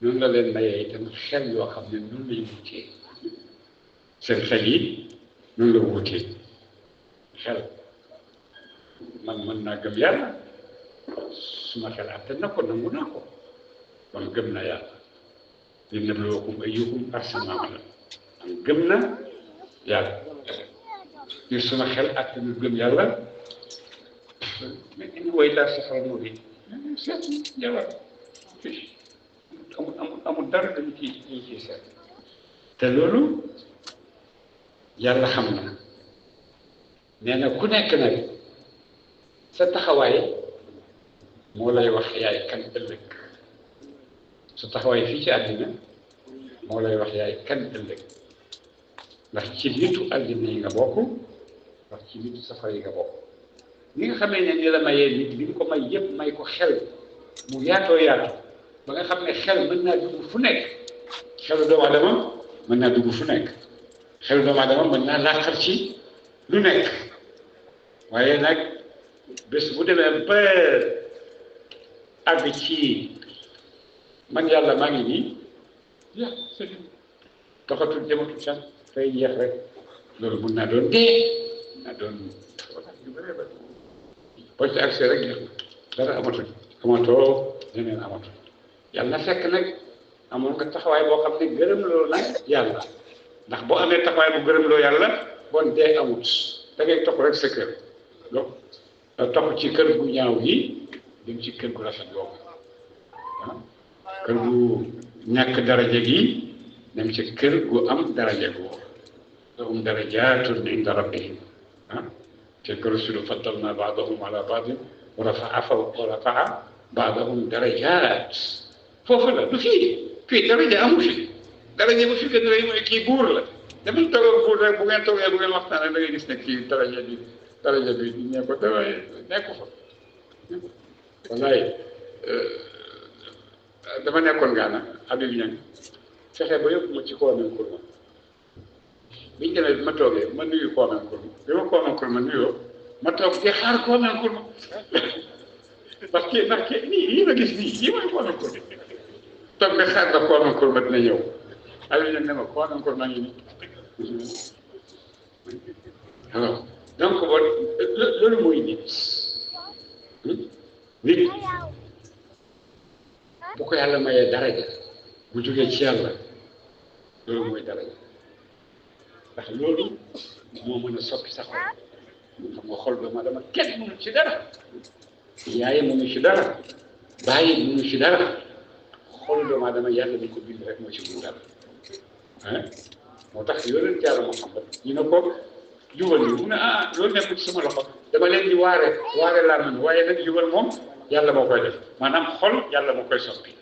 noonu la leen mayee itam xel yoo xam ne noonu lay wuutee seen xel yi noonu la wuutee xel man mën naa gëm yàlla suma xel àtte na ko nangu naa ko kon gëm na yàlla linabluwakum ayyukum ahsanu amalan man gëm na yàlla ngir suma xel àtte na gëm yàlla mais indi way laa saxal moo di seet yàlla amul dara dañu ciy seet te loolu yàlla xam na nee na ku nekk nag sa taxawaay moo lay wax yaay kan ëllëg sa taxawaay fii ci àddina moo lay wax yaay kan ëllëg ndax ci nitu àddina yi nga bokk ndax ci nitu safara yi nga bokk ni nga xamee ne ni la mayee nit li ñu ko may yëpp may ko xel mu yaatoo yaatu ba nga xam ne xel mën naa dugg fu nekk xelu doomu aadama mën naa dugg fu nekk xelu doomu aadama mën naa làqal ci lu nekk waaye nag bés bu demee ba àgg ci man yàlla maa ngi nii ya c'est doxatul jëmatul sax fay jeex rek loolu mun naa doon dee mun naa doon yu bëree bëri boo ci accès rek jeex na dara amatul amatoo leneen amatul yàlla na fekk nag amoon nga taxawaay boo xam ne gërëm loo la yàlla ndax boo amee taxawaay bu gërëm loo yàlla bon dee amut da ngay topp rek sa kër donc topp ci kër gu ñaaw gi dem ci kër gu rafet boobu kër gu ñàkk daraja gi dem ci kër gu am daraja boobu lahum darajaatun inda rabbihim tilka rusulu faddalna ba'dahum ala ba'din wa rafa'a ba'dahum darajaat foofu la du fii daraja amu fi daraja bu fi gën a rëy mooy kii buur la demal toog buur rek bu ngeen toogee bu ngeen waxtaanee da ngay gis ne kii daraja bi ne ko nekku fa wallaay dama nekkoon Gaana Habib Niang fexe ba yóbbu ma ci Kwame Nkrumah bi ñu demee ma toogee ma nuyu Kwame Nkrumah bi ma Kwame Nkrumah nuyoo ma toog di xaar Kwame Nkrumah parce que ndax nii ma gis nii mooy Kwame Nkrumah toog di xaar ba Kwame Nkrumah dina ñëw Habib Niang ne ma Kwame Nkrumah ngi nii alors donc bon loolu mooy nit bu ko yàlla mayee daraja bu jógee ci yàlla loolu mooy daraja ndax loolu moo mën a soppi sa xol xam nga xol doomu aadama kenn mënu ci dara yaay mënu ci dara bàyyi mënu ci dara xol doomu aadama yàlla bi ko bind rek moo ci mun dara ah moo tax yonent yàlla Muhammad ñu ne ko jubal ñu mu ne loolu nekkul ci sama loxo dama leen di waare laa mën waaye nag jubal moom yàlla moo koy def maanaam xol yàlla moo koy soppi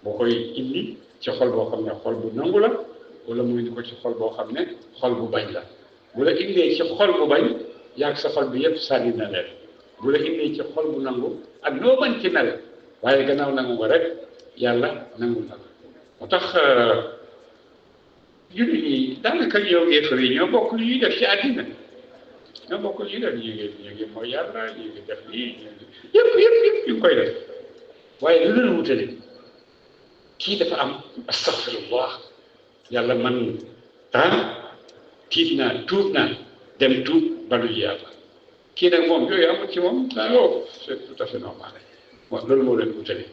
boo koy indi ci xol boo xam ne xol bu nangu la wala mu indi ko ci xol boo xam ne xol bu bañ la bu la indee ci xol bu bañ yàgg sa xol bi yëpp sànni na leen bu la indee ci xol bu nangu ak noo mën ci mel waaye gannaaw nangu nga rek yàlla nangu na la moo tax jullit yi daanaka yow yéefar yi ñoo bokk lu ñuy def ci àddina ñoo bokk lu ñuy def ñu ngi mooy yàlla ñu ngi def lii yëpp ñu ngi koy def waaye lu leen wutale kii dafa am astaghfirullah yàlla man tiit naa tuub naa dem tuub balu yàlla kii nag moom yooyu amul ci moom c'est tout à fait normal bon loolu moo leen wutale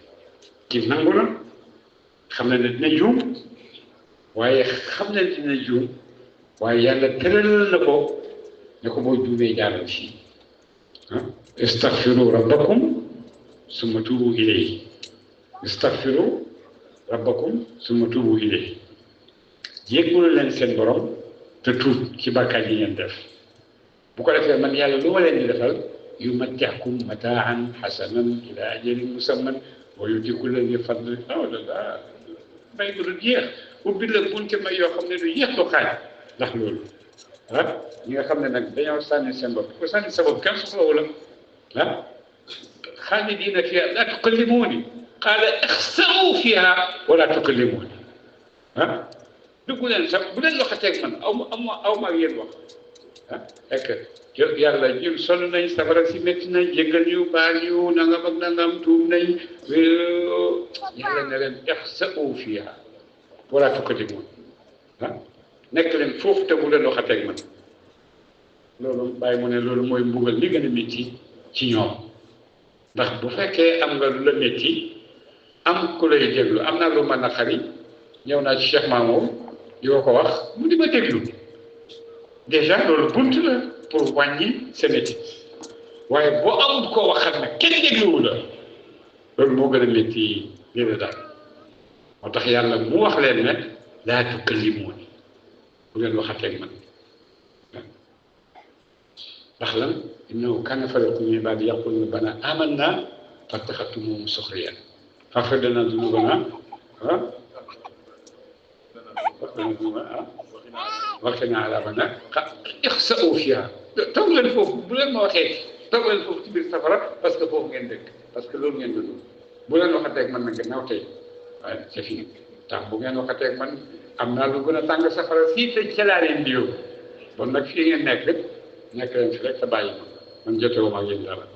kii nangu na xam na ne dina juum waaye xam na ne dina juum waaye yàlla tëral na ko ne ko boo juumee jaaral fii istaghfiru rabbakum summa tuubu ilayhi istaghfiru rabbakum summa tuubu ilayhi jéggulu leen seen borom te tuub ci bàkkaar yi ngeen def bu ko defee man yàlla lu ma leen di defal yumatti'kum mataan hasanan ila ajalin musamman wa yu'ti kulla dhi fadlin fadlahu may du jeex ubbi la bunte may yoo xam ne du yéex du xaaj ndax loolu ñi nga xam ne nag dañoo sànni seen bopp ko sànni sa bopp kenn soxlawu la xaalidiina fiihaa laa tukallimuuni qaala ixsa'uu fiihaa wa laa tukallimuuni dugg leen sax bu leen waxateeg man aw ma ak yéen wax fekk yàlla ñun sonn nañ safara si métti nañ jéggal ñu baal ñu nangam ak nangam tuub nañ yàlla ne leen ixsa'uu fiihaa wa laa tukallimuuni nekk leen foofu te bu leen waxateeg man loolu bàyyi mu ne loolu mooy mbugal li gën a métti ci ñoom ndax bu fekkee am nga lu la métti am ku lay déglu am naa lu ma naqari ñëw naa ci Cheikh Mamour yoo ko wax mu di ma déglu déjà loolu bunt la pour wàññi sa métti waaye boo amul koo waxat nag kenn dégluwu la loolu moo gën a métti lii la daal moo tax yàlla mu wax leen ne laa tukallimuuni bu leen waxateeg man ndax lan innahu kaana fariiqun min ibaadii yaquuluuna rabbanaa aamannaa fattaxadtumuuhum suxriyyan faghfir lanaa dunuubanaa waqinaa azaaban naar ixsa'uu fiihaa toog leen foofu bu leen ma waxee toog leen foofu ci biir safara parce que foofu ngeen dëkk parce que loolu ngeen dund bu leen waxateeg man nag gannaaw tey waaye c'est fini tax bu ngeen waxateeg man am naa lu gën a tàng safara fii te ca laa leen di yóbbu bon nag fii ngeen nekk leen fi rek te bàyyi man jotewuma ak yéen dara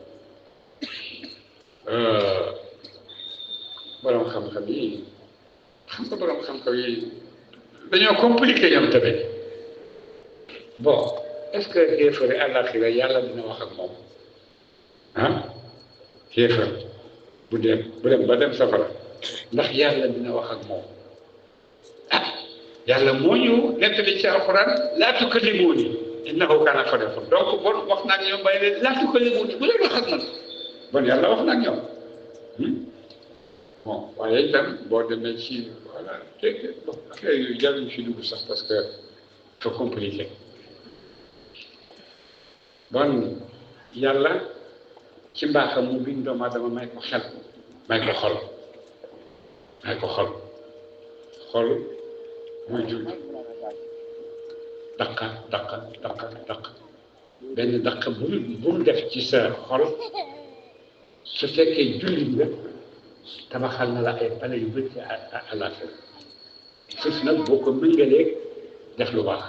borom xam-xam yi xam nga borom xam-xam yi dañoo compliqué ñoom tamit bon est-ce que xéefari àllaaxira yàlla dina wax ak moom xéefar bu dem ba dem safara ndax yàlla dina wax ak moom yàlla moo ñu nettali ci alxuraan laa tukallimuuni innahu kaana fariiqun donc bon wax naa ak ñoom bàyyi leen laa tukallimuuni bu leen wax ak man bon yàlla wax na ak ñoom bon waaye itam boo demee ci voilà bon affaire yooyu jarul ci dugg sax parce que c'est compliqué bon yàlla ci mbaaxam mu bind doomu aadama may ko xel may ko xol muy julli daq benn daq bul def ci sa xol su fekkee julli nga tabaxal na la ay pale yu bëri à la fin suuf nag boo ko méngalee def lu baax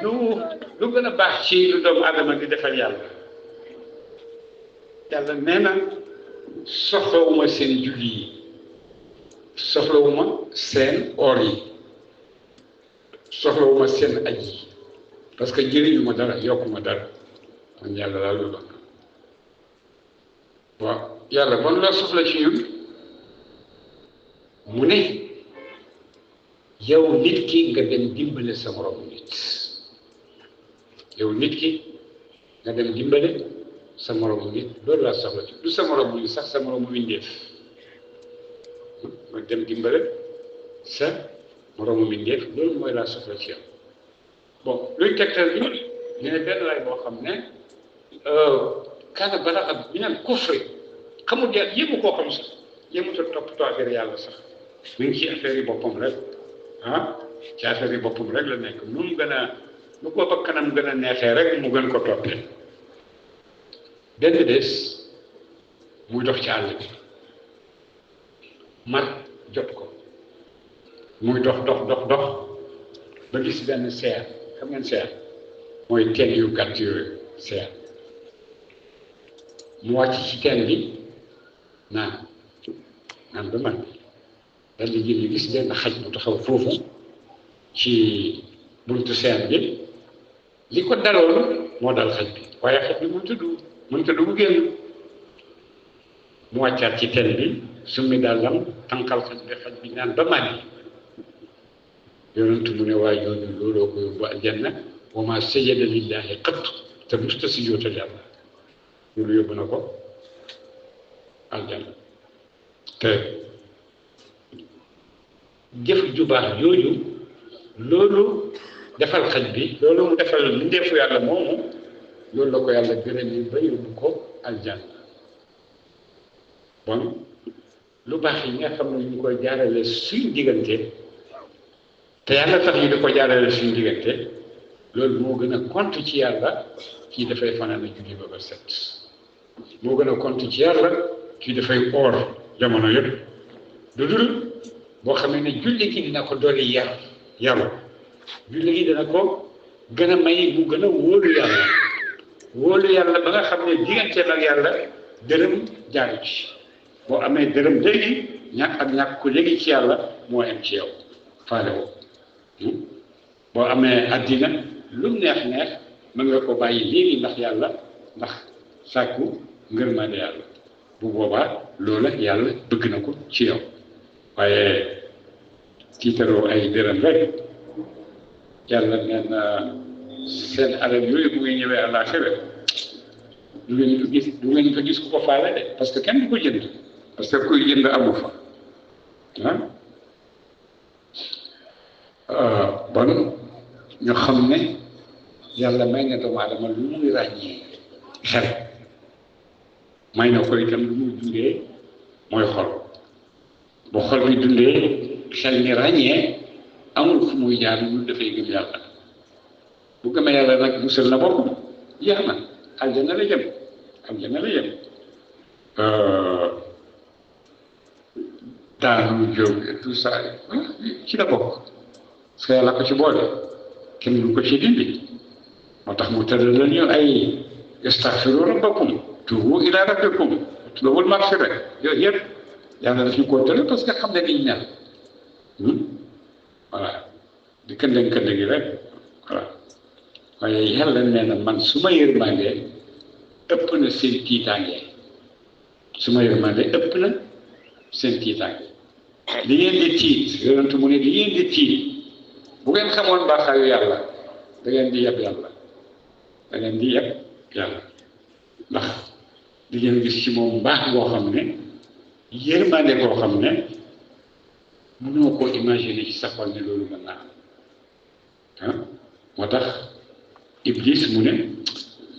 lu gën a baax ci lu doomu aadama di defal yàlla nee na soxlawuma seen julli yi soxlawuma seen or yi soxlawuma seen aj yi parce que jëriñu ma dara yokku ma dara man yàlla daal lu doon waaw yàlla bon la soxla ci ñun mu ne yow nit ki nga dem dimbale sa moromu nit yow nit ki nga dem dimbale sa moromu nit loolu laa soxla ci du sa moromu nit sax sa moromu mbindeef nga dem dimbale sa moromu mbindeef loolu mooy laa soxla ci yow bon luy tegtal bi ñu ne benn waay boo xam ne kaana balaxa minal kufri xamul yàlla yéemu koo xam sax yéemut a toppatoo affaire yàlla sax mi ngi ci affaire yi boppam rek ci affaire yi boppam rek la nekk nu mu gën a nu ko ba kanam gën a neexee rek mu gën ko toppee benn bés muy dox ci àll bi mar jot ko muy dox ba gis benn seer xam ngeen seer mooy teen yu gàtt yooyu seer mu wàcc ci teen bi naan ba man dal di jël gis benn xaj bu taxaw foofu ci buntu seer bi li ko daloon moo dal xaj bi waaye xaj bi mënta dugg génn mu wàccaat ci teen bi summi dàllam tànqal xaj bi naan ba màndi yonentu mu ne waaye ñooñu looloo ko yóbbu aljanna wa ma sajada lillahi qat te musta si jootal yàlla loolu yóbbu na ko aljanna te jëf ju baax jooju loolu defal xaj bi loolu mu defal mbindeefu yàlla moomu loolu la ko yàlla gërëm ba yóbbu ko aljanna bon lu baax yi nga xam ne ñu koy jaarale suñ diggante te yàlla tax ñu di ko jaarale suñ diggante loolu moo gën a compte ci yàlla kii dafay fanaan a julli ba set moo gën a compte ci yàlla kii dafay oor jamono yëpp du dul boo xamee ne julli gi dina ko dolli yaru julli gi dina ko gën a may mu gën a wóolu yàlla ba nga xam ne digganteem ak yàlla dërëm jaaru ci boo amee dërëm léegi ñàkk ko léegi ci yàlla moo am ci yow faale woo boo amee addina lu mu neex mën nga ko bàyyi léegi ndax sàkku ngërmaande yàlla bu boobaa loola yàlla bëgg na ko ci yow waaye tiitaroo ay dërëm rek yàlla nee na seen alal yooyu bu ngay ñëwee àllaaxira du ngeen fa gis ku ko faale de parce que kenn du ko jënd parce que kuy jënd amu fa bon ñu xam ne yàlla may na doomu aadama lu muy ràññee xel may na ko itam lu muy dundee mooy xol bu xol bi dundee xel ni ràññee amul fu muy jaar lu dafay gëm yàlla bu gëmee yàlla nag musal na bopp jeex na aljana la jëm daanu jóg et tout ça ci la bokk parce que yàlla ko ci boole kenn du ko ci dindi moo tax mu tëral la ñu ay istaghfiru rabbakum tuubu ila rabbikum utlubul maghfira yooyu yëpp yàlla daf ñu koo tëral parce que xam ne niñ mel voilà di këndëng gi rek voilà waaye yàlla nee na man su ma yërmandee ëpp na seen tiitaange li ngeen di tiit yonent mu ne li ngeen di tiit bu ngeen xamoon mbaaxaayu yàlla da ngeen di yeb yàlla ndax di ngeen gis ci moom mbaax boo xam ne yërmande boo xam ne mënoo koo imaginer ci sa xol ne loolu mën naa am moo tax Iblis mu ne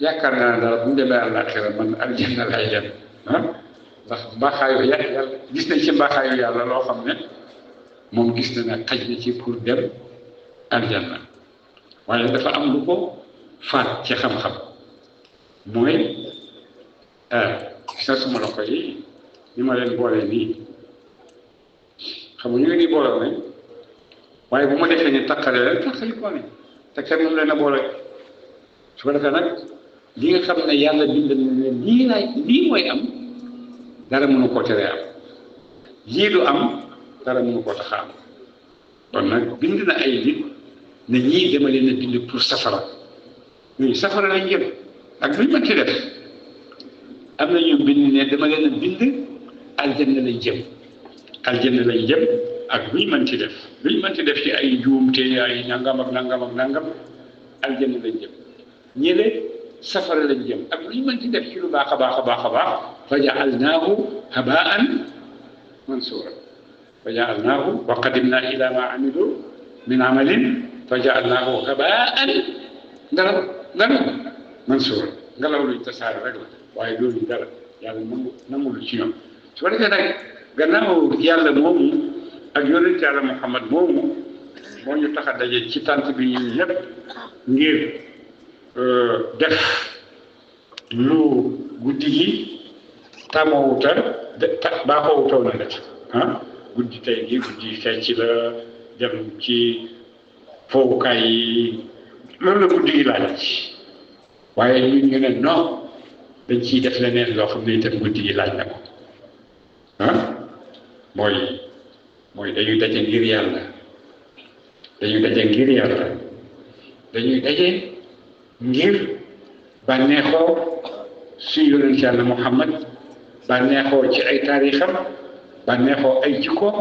yaakaar naa daal bu ñu demee àllaaxira man aljanna lay dem ndax mbaaxaayu yàlla gis nañ ci mbaaxaayu yàlla loo xam ne moom gis na ne xaj na ci pour dem aljanna waaye dafa am lu ko faat ci xam-xam mooy sa suma loxo yi ni ma leen boole nii xam nga ñu ngi nii booloo nañ waaye bu ma defee ni takkale leen takkali ko ne te kenn mën leen a boole su ko defee nag li nga xam ne yàlla bind na ne lii mooy am dara mënu koo teree am lii du am dara mënu koo tax a am kon nag bind na ay nit ne ñii dama leen a bind pour safara ñuy safara lañ jëm ak luñ mën ci def am na ñu bind ne dama leen a bind aljanna lañ jëm ak luñ mën ci def ci ay juumte ay nangam ak nangam ak nangam aljanna lañ jëm ñële safara lañ jëm ak luñ mën ci def ci lu baax a baax a baax a baax fa ja'alnaahu haba'an mansuura fa ja'alnaahu wa qadimna ila ma amilu min amalin fa ja'alnaahu haba'an ngelaw mansuura ngelaw luñ tasaare rek la waaye loolu dara yàlla nangu ci ñoom su ko defee nag gannaaw yàlla moomu ak yonent yàlla Muhammad moomu moo ñu tax a daje ci tant bi ñun ñëpp ngir def lu guddi gi tàmmoowuta baaxoowutaw na def guddi tey gi guddi fecc la dem ci foowukaay yi loolu la guddi gi laaj waaye ñun ñu ne non dañ ciy def leneen loo xam ne itam guddi gi laaj na ko mooy dañuy daje ngir yàlla dañuy daje ngir bànneexoo suñu yonent yàlla Muhammad bànneexoo ci ay taarixam bànneexoo ay jikkoom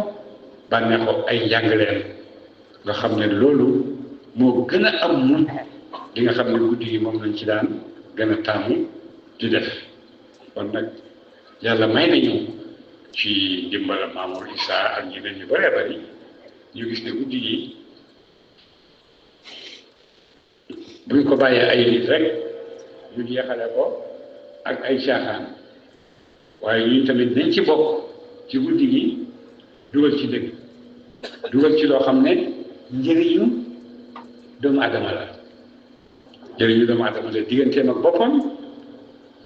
bànneexoo ay njàngaleem nga xam ne loolu moo gën a am mun li nga xam ne guddi gi moom lañ ci daan gën a taamu di def kon nag yàlla may nañu ci ndimbalam Mamour Issa ak ñeneen ñu bëree bëri ñu gis ne guddi gi buñ ko bàyyee ay nit rek ñu jeexale ko ak ay caaxaan waaye ñun tamit nañ ci bokk ci guddi gi dugal ci dëgg dugal ci loo xam ne njëriñu doomu adama la digganteem ak boppam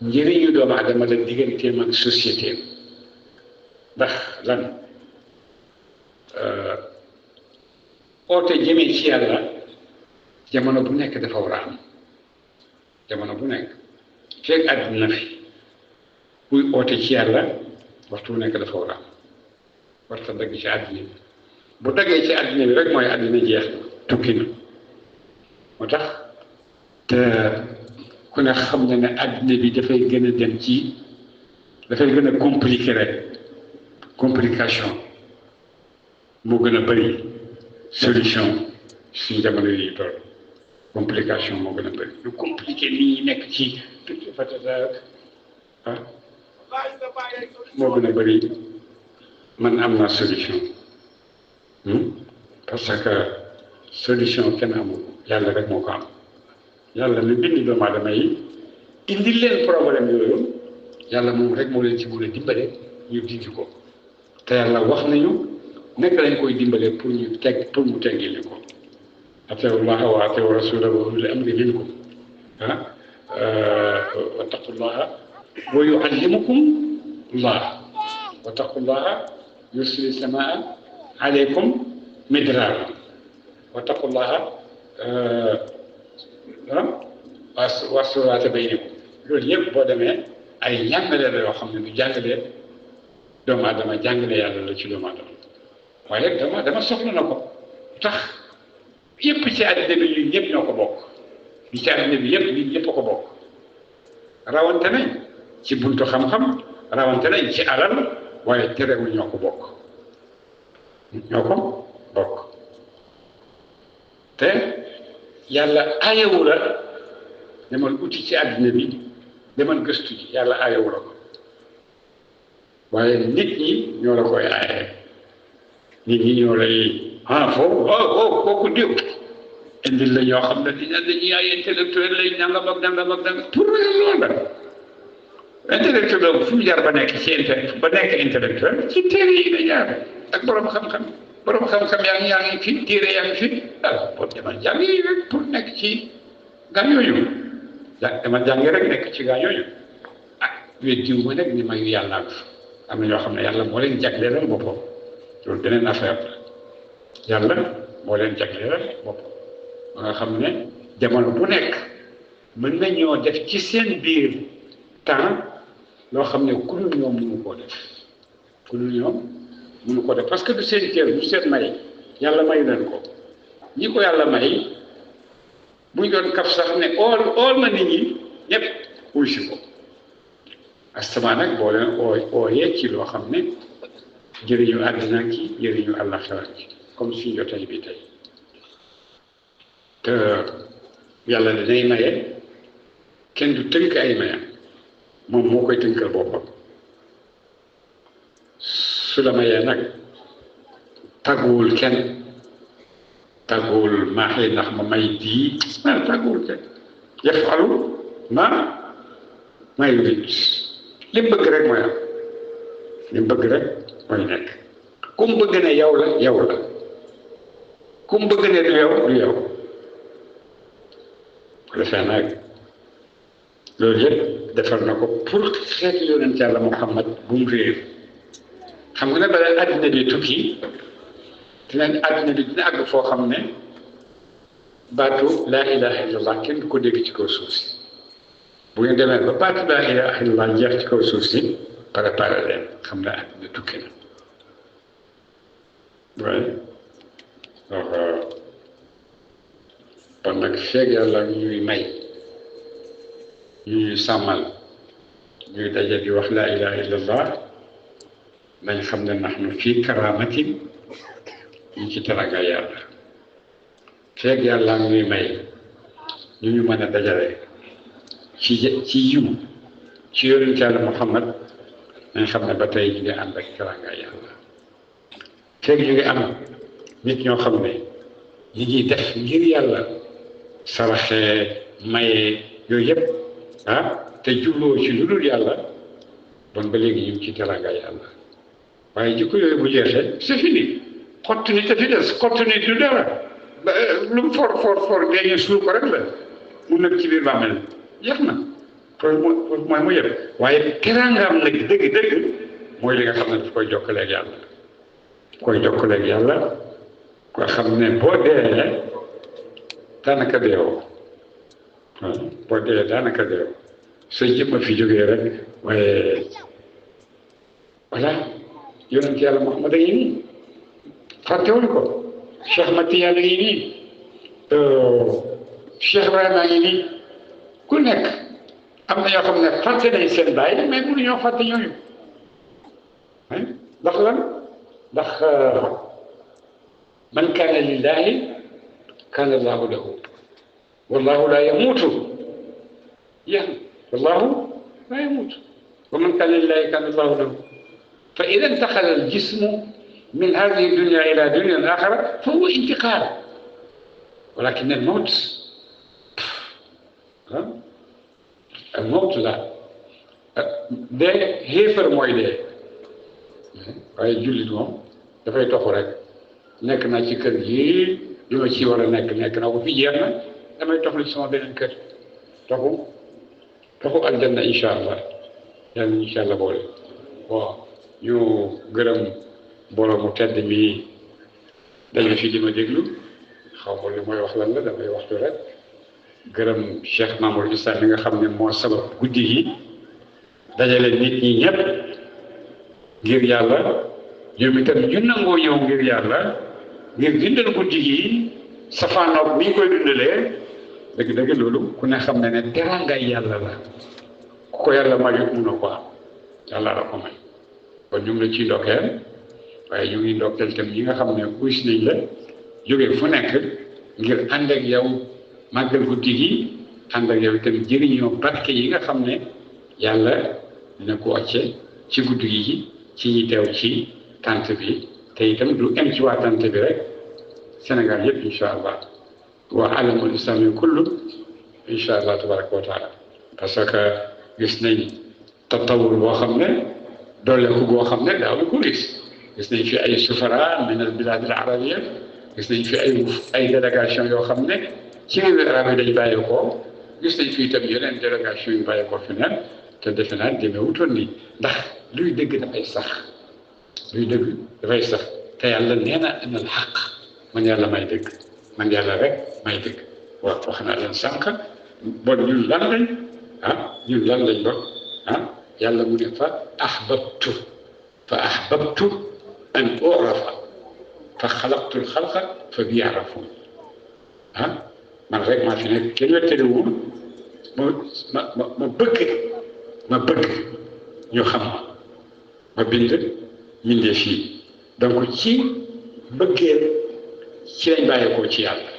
njëriñu doomu adama la digganteem ak société ndax lan oote jëmee ci yàlla jamono bu nekk dafa war a am jamono bu nekk fekk àddina fi kuy oote ci yàlla waxtu bu nekk dafa war a am warta dagg ci àddina bi bu daggee ci àddina bi rek mooy àddina jeex na tukki na moo tax te ku ne xam na ne àddina bi dafay gën a dem ci dafay gën a compliqué rek complication moo gën a bëri solution suñu jamono yi toll complication moo gën a bëri lu compliqué nii nekk ci fatata moo gën a bëri man am naa solution parce que solution kenn amul yàlla rek moo ko am yàlla mi bind doomu aadama yi indil leen problème yooyu yàlla moom rek moo leen ci mën a dimbale ñu dindi ko te yàlla wax nañu nekk lañ koy dimbale pour mu teggil ñu ko ateewu llaha wa ateewu rasulahu wa ulil amri minkum wattaqullaha wa yuallimukum llah wattaqullaha yursili samaa aleykum midrara wattaqullaha wasuraata baynikum loolu yëpp boo demee ay njàngale la yoo xam ne du jàngale doomu aadama jàngale yàlla la ci doomu aadama waaye dama soxla na ko tax yëpp ci àddina bi ñun ñëpp ñoo ko bokk li ci àddina bi yëpp ñun ñëpp a ko bokk rawante nañ ci buntu xam-xam rawante nañ ci alal waaye terewul ñoo ko bokk te yàlla aayewu la demal uti ci àddina bi demal gëstu ji yàlla aayewu la ko waaye nit ñi ñoo la koy aaye nit ñi ñoo lay foofu kooku diw indil la ñoo xam ne dañuy ay intellectuel lay nangam ak nangam pour loolu la intellectuel boobu fu mu jaar ba nekk intellectuel ci téere yi la jaar ak borom xam-xam yaa ngi fi téere yaa ngi fi alors boo demal jàngi rek pour nekk ci gaa yooyu demal jàngi rek nekk ci gaa yooyu diw ma nag ni mayu yàlla am na ñoo xam ne yàlla moo leen jagleelal boppam loolu beneen affaire la yàlla moo leen jagleelal boppam ba nga xam ne jamono bu nekk mën nañoo def ci seen biir temps loo xam ne ku dul ñoom mënu koo def parce que du seen cër du seen may yàlla may leen ko ñi ko yàlla may buñ doon kaf sax ne ool ma nit ñi ñëpp wuy si ko astamaa nag boo leen ooyee ci loo xam ne jëriñu àddina ki jëriñu àllaxira ki comme suñu jotaay bi tey te yàlla danay maye kenn du tënk ay mayam moom moo koy tënkal boppam su la mayee nag tàgguwul kenn tàgguwul maaxee ndax ma may dii tàgguwul kenn yafalu maa yurid li mu bëgg rek mooy am li mu bëgg rek mooy nekk ku mu bëgg ne yow la yow la ku mu bëgg ne du yow du yow ko defee nag loolu yëpp defar na ko pour xeetu yonent yàlla Muhammad bu mu réer xam nga ne balaa àddina bi tukki àddina bi dina àgg foo xam ne baatu laa ilaha illallah kenn du ko dégg ci kaw suuf si bu ngeen demee ba baatu laa ilaha illallah jeex ci kaw suuf si préparé leen xam ne àddina tukki na waaye kon nag feeg yàlla ñuy may ñuy sàmmal ñuy daje di wax laa ilaha illallah nañ xam ne nax nu fii karamatin ñu ci teraanga yàlla feeg yàlla ñuy may ñu ñu mën a dajale ci yiw ci yonent yàlla Muhammad nañ xam ne ba tey ñu ngi ànd ak teraanga yàlla feeg ñu ngi am nit ñoo xam ne ñi ngi def ngir yàlla saraxee maye yooyu yëpp te jubloo ci lu dul yàlla bon ba léegi ñu ngi ci teraanga yàlla waaye jikko yooyu bu jeexee c'est fini xottu ni te fi des xottu ni du dara lu mu for géeñe suul ko rek la mu nekk ci biir bàmmeel jeex na mooy mu yëpp waaye teraangaam nag dëgg mooy li nga xam ne daf koy jokkaleeg yàlla ko xam ne boo dee daanaka deewoo boo dee daanaka deewoo sa jëmm fi jógee rek waaye voilà yonent yàlla Muhammad a ngi nii fàttewuñ ko Cheikh Matiya la ngi nii Cheikh Ibrahima a ngi nii ku nekk am na yoo xam ne fàtte nañ seen baay mais mënuñoo fàtte ñooñu ndax lan ndax man kaana lillahi kaana allahu lahu wallahu la yamuutu jeex na wallahu la yamuutu wa man kaana lillahi kaana allahu lahu fa ida intaqala aljismu min hadihi dunya ila dunya axara fa huwa intiqaal walakin almawt almawt la dee xéefar mooy dee waaye jullit moom dafay toxu rek nekk naa ci kër gi li ma ci war a nekk naa ko fi jeex na damay toxlu ci sama beneen kër toxu aljanna incha allah yàlla incha allah boole bon ñu gërëm mbooloo mu tedd mi dañu fi di ma déglu xaw ma li mooy wax lan la damay waxtu rek gërëm Cheikh Mamour Issa mi nga xam ne moo sabab guddi gi dajale nit ñi ñëpp ngir yàlla ñoom itam ñu nangoo ñëw ngir yàlla ngir dundal guddi gi safaanoog ni ñu koy dundalee dëgg-dëgg loolu ku ne xam ne ne teraangay yàlla la ku ko yàlla mayut mënoo ko am yàlla la ko may kon ñu ngi la ciy ndokkeel waaye ñu ngi ndokkeel tam ñi nga xam ne uys nañ la jógee fu nekk ngir ànd ak yow màggal guddi gi ànd ak yow itam jëriñoo barke yi nga xam ne yàlla dina ko wàcce ci guddi gi ci ñi teew ci tant bi te itam du em ci waa tant bi rek Sénégal yëpp incha allah waa alamul islami kullu incha allah tabaraka wa taala parce que gis nañ tatawur boo xam ne dooleeku boo xam ne daaw ko gis nañ fi ay sufara min al bilad al arabia gis nañ fi ay délégation yoo xam ne ci réewu arab yi dañ bàyyi ko gis nañ fi itam yeneen délégation yu bàyyi ko fi nag te defe naa demee wutoon ni ndax luy dëgg dafay sax te yàlla nee na ana al xaq man yàlla may dëgg man yàlla rek may dëgg waaw wax naa leen sànq bon ñun lan lañ ba yàlla mu ne fa ahbabtu an urafa fa xalaqtu al xalqa fa bi yarafun man rek maa fi nekk kenn wetteriwul ma bëgg ñu xam ma bind mbindeef yi donc ci bëggeel ci lañ bàyyeekoo ci yàlla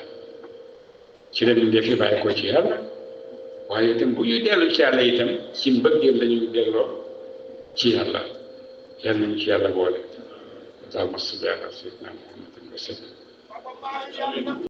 ci la mbindeef yi bàyyeekoo ci yàlla waaye itam bu ñuy dellu ci yàlla itam ci mbëggeel lañuy delloo ci yàlla yàlla nañu ci yàlla boole allahumma salli ala sayyidina muhammadin wa sallam